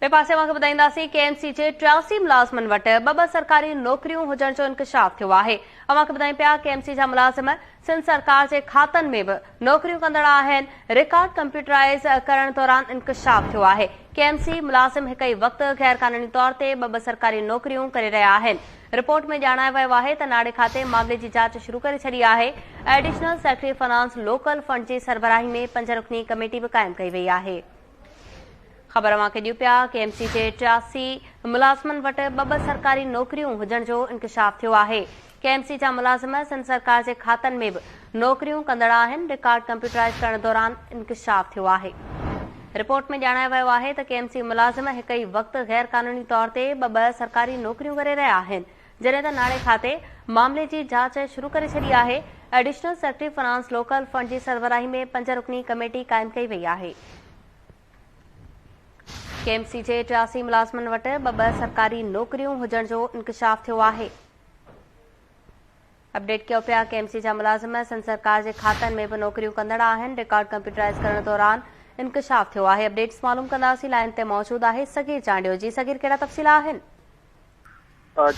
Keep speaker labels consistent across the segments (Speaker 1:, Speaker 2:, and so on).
Speaker 1: ٻئي پاسي اوهان کي ٻڌائينداسين ڪي ايم سي جي 83 ملازمن وٽ ٻه ٻه سرڪاري نوڪريون هجڻ جو انڪشاف ٿيو آهي. اوهان کي ٻڌايون پيا ڪي ايم سي جا ملازم سنڌ سرڪار جي کاتن ۾ به نوڪريون ڪندڙ آهن، رڪارڊ ڪمپيوٽرائيز ڪرڻ دوران انڪشاف ٿيو آهي ڪي ايم سي ملازم هڪ ئي وقت غيرقانوني طور تي ٻه ٻه سرڪاري نوڪريون ڪري رهيا آهن. رپورٽ ۾ ڄاڻايو ويو آهي ته ناڻي کاتي معاملي جي جاچ شروع ڪري ڇڏي آهي، additional secretary finance local fund جي سربراهي ۾ پنج رڪني ڪميٽي به قائم ڪئي وئي آهي. خبر اوهان کي ڏيون پيا ڪي ايم سي جي 83 ملازمن وٽ ٻه ٻه سرڪاري نوڪريون هجڻ جو انڪشاف ٿيو آهي. ڪي ايم سي جا ملازم سنڌ سرڪار جي کاتن ۾ به نوڪريون ڪندڙ آهن، رڪارڊ ڪمپيوٽرائيز ڪرڻ دوران انڪشاف ٿيو آهي. رپورٽ ۾ ڄاڻايو ويو آهي ته ڪي ايم سي ملازم هڪ ئي وقت غير قانوني طور تي ٻه ٻه سرڪاري نوڪريون ڪري رهيا آهن، جڏهن ته ناڻي کاتي معاملي جي جاچ شروع ڪري ڇڏي آهي، additional secretary finance local fund جي سربراهي ۾ پنج رڪني ڪميٽي قائم ڪئي وئي آهي. ڪي ايم سي جي 83 ملازمن وٽ ٻه ٻه سرڪاري نوڪريون هجڻ جو انڪشاف ٿيو آهي. اپڊيٽ ڪيو پيا ڪي ايم سي جا ملازم سنڌ سرڪار جي کاتن ۾ به نوڪريون ڪندڙ آهن، رڪارڊ ڪمپيوٽرائيز ڪرڻ دوران انڪشاف ٿيو آهي. اپڊيٽس معلوم ڪنداسين لائين تي موجود آهي صغير چانڊيو جي صغير ڪهڙا تفصيل آهن؟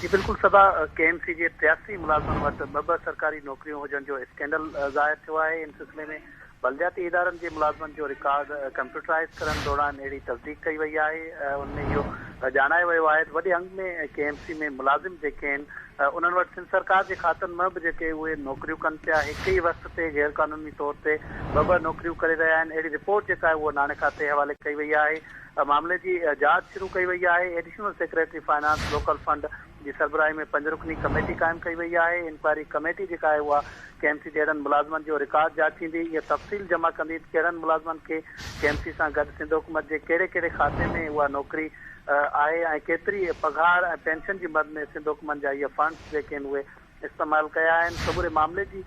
Speaker 2: جي بلڪل صدا ڪي ايم سي جي 83 ملازمن وٽ ٻه ٻه سرڪاري نوڪريون هجڻ جو اسڪينڊل ظاهر ٿيو آهي ان سلسلي ۾ بلدياتي ادارن جي ملازمن جو رڪارڊ ڪمپيوٽرائيز ڪرڻ دوران اهڙي تصديق ڪئي وئي آهي ان ۾ اهو ڄاڻايو ويو آهي ته وڏي انگ ۾ ڪي ايم سي ۾ ملازم جيڪي آهن انهن وٽ سنڌ سرڪار جي کاتن م به جيڪي اهي نوڪريون ڪن پيا هڪ ئي وقت تي غيرقانوني طور تي ٻه ٻه نوڪريون ڪري رهيا آهن اهڙي رپورٽ جيڪا آهي اها ناڻي کاتي حوالي ڪئي وئي آهي معاملي جي جاچ شروع ڪئي وئي آهي، additional secretary finance local fund جي سربراهي ۾ پنج رڪني ڪميٽي قائم ڪئي وئي آهي، انڪوائري ڪميٽي جيڪا آهي اها ڪي ايم سي جي اهڙن ملازمن جو رڪارڊ جاچيندي، اهي تفصيل جمع ڪندي ته ڪهڙن ملازمن کي ڪي ايم سي سان گڏ سنڌ حڪومت جي ڪهڙي ڪهڙي کاتي ۾ اها نوڪري آهي ۽ ڪيتري پگهار ۽ پينشن جي مد ۾ سنڌ حڪومت جا اهي فنڊز جيڪي آهن اهي استعمال ڪيا آهن، سموري معاملي جي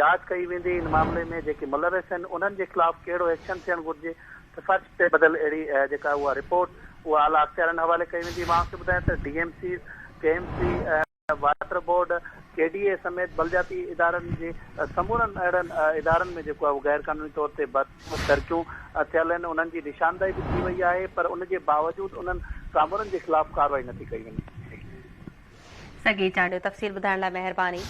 Speaker 2: جاچ ڪئي ويندي، ان معاملي ۾ جيڪي ملوث آهن انهن جي خلاف ڪهڙو ايڪشن ٿيڻ گهرجي، سفارش تي ٻڌل اهڙي جيڪا اها رپورٽ اها اعليٰ اختيارين حوالي ڪئي ويندي، مان اوهان کي ٻڌايان ته D M Cs, K M C, water board, K D A سميت بلدياتي ادارن جي سمورن اهڙن ادارن ۾ جيڪو آهي اهو غير قانوني طور تي ڀرتيون ترقيون ٿيل آهن انهن جي نشاندهي به ٿي وئي آهي پر ان جي باوجود انهن ڪامورن جي خلاف ڪارروائي نٿي ڪئي وڃي.
Speaker 1: سگهي چانڊيو تفصيل ٻڌائڻ لاء مهرباني.